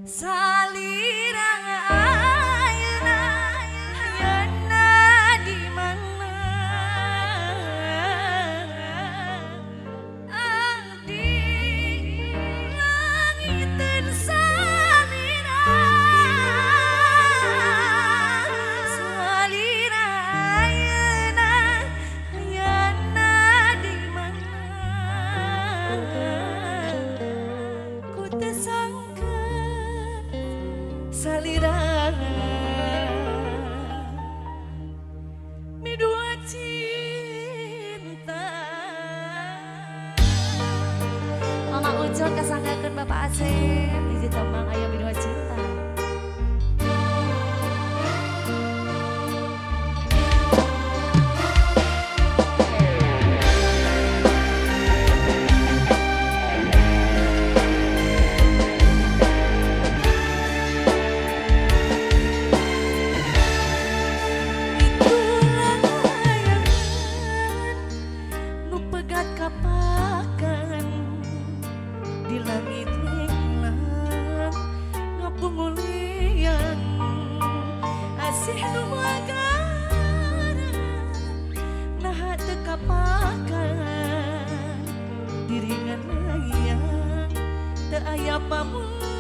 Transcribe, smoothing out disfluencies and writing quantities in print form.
Salira ayeuna ayana di mana Abdi langiteun salira salira ayeuna ayana di mana ku teu sangka salira midua cinta. Mama Ucul kasanggakeun Bapak Asep hiji tembang aya midua cinta. Itulah layangan nu pegat kapakan di langit lenglang ngapungulian asih nu magara naha teu kapakan diringan layang teu aya pamungan.